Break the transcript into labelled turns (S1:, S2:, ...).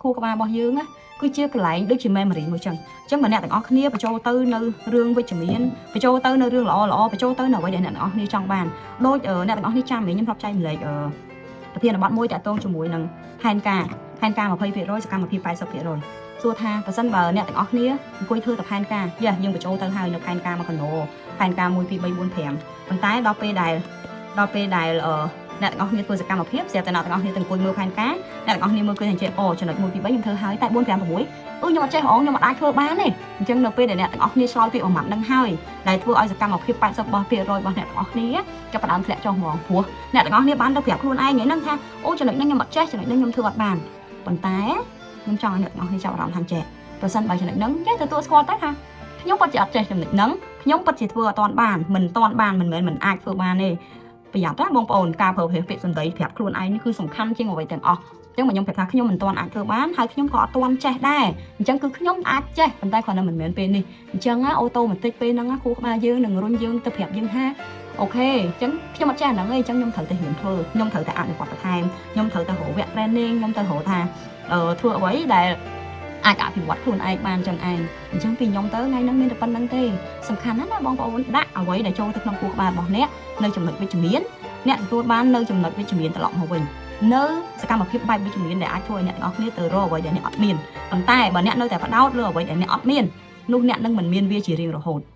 S1: ខួរក្បាលរបស់យើងណាគឺជាកន្លែងដូចជា memory មួយចឹងអញ្ចឹងបើអ្នកទាំងអស់គ្នាបញ្ចូលទៅនៅរឿងវិជ្ជមានបញ្ចូលទៅនៅរឿងល្អល្អបញ្ចូលទៅនៅអ្វីដែលអ្នកទាំងអស់គ្នាចង់បានដូចអ្នកទាំងអស់គ្នាចាំហ៎ខ្ញុំធ្លាប់ចែករំលែកប្រធានបទមួយតាក់ទងជាមួយនឹងផែនការផែនការ20%សកម្មភាព80%សួរថាប្រសិនបើអ្នកទាំងអស់គ្នាអង្គុយធ្វើតែផែនការយ៉ាយើងបញ្ចូលទៅហើយនៅផែនការមកកណោផែនការ1 2 3 4 5ប៉ុន្តែដល់ពេលដែលអ្នកទាំងអស់គ្នាធ្វើសកម្មភាពស្រាប់តែអ្នកទាំងអស់គ្នាទៅអង្គុយមើលផែនការអ្នកទាំងអស់គ្នាមើលឃើញថាចេះអូចំណុច1 2 3ខ្ញុំធ្វើហើយតែ4 5 6អឺខ្ញុំអត់ចេះហងខ្ញុំអត់អាចធ្វើបានទេអញ្ចឹងនៅពេលដែលអ្នកទាំងអស់គ្នាឆ្លើយពាក្យមួយម៉ាត់នឹងហើយដែលធ្វើឲ្យសកម្មភាព80របស់ភាគរយរបស់អ្នកទាំងអស់គ្នាចាប់ផ្ដើមធ្លាក់ចុះហ្មងព្រោះអ្នកទាំងអស់គ្នាបានទៅប្រាប់ខ្លួនឯងហ្នឹងថាអូចំណុចហ្នឹងខ្ញុំអត់ចេះចំណុចហ្នឹងខ្ញុំធ្វើអត់បានប៉ុន្តែខ្ញុំចង់ឲ្យអ្នកទាំងអស់គ្នាចាប់អារម្មណ៍ថាចេះប្រសិនបើចំណុចហ្នឹងចេះទទួលស្គាល់ទៅថាខ្ញុំពិតជាអត់ចេះចំណុចហ្នឹងខ្ញុំពិតជាធ្វើអត់ទាន់បានមិនទាន់បានមិនមែនមិនអាចធ្វើបានទេប្រយ័ត្នណាបងប្អូនការប្រើប្រាស់ពាក្យសម្ដីប្រាប់ខ្លួនឯងនេះគឺសំខាន់ជាងអ្វីទាំងអស់អញ្ចឹងបើខ្ញុំប្រាប់ថាខ្ញុំមិនទាន់អាចធ្វើបានហើយខ្ញុំក៏អត់ទាន់ចេះដែរអញ្ចឹងគឺខ្ញុំអាចចេះប៉ុន្តែគ្រាន់តែមិនមែនពេលនេះអញ្ចឹង automatic ពេលហ្នឹងខួរក្បាលយើងនឹងរុញយើងទៅប្រាប់យើងថា OK អញ្ចឹងខ្ញុំអត់ចេះអាហ្នឹងទេអញ្ចឹងខ្ញុំត្រូវតែរៀនធ្វើខ្ញុំត្រូវតែអនុវត្តបន្ថែមខ្ញុំត្រូវតែរកវគ្គ training ខ្ញុំទៅរកថាធ្វើអ្វីដែលអាចអភិវឌ្ឍខ្លួនឯងបានចឹងឯងអញ្ចឹងពីខ្ញុំទៅថ្ងៃហ្នឹងមានតែប៉ុណ្្នឹងទេសំខាន់ណាស់ណាបងប្អូនដាក់អ្វីដែលចូលទៅក្នុងខួរក្បាលរបស់អ្នកនៅចំណុចវិជ្ជមានអ្នកទទួលបាននៅចំណុចវិជ្ជមានត្រឡប់មកវិញនៅសកម្មភាពបែបវិជ្ជមានដែលអាចធ្វើឲ្យអ្នកទាំងអស់គ្នាទៅរកអ្វីដែលអ្នកអត់មានប៉ុន្តែបើអ្នកនៅតែផ្ដោតលើអ្វីដែលអ្នកអត់មាននោះអ្នកនឹងមិនមានវាជារៀងរហូត។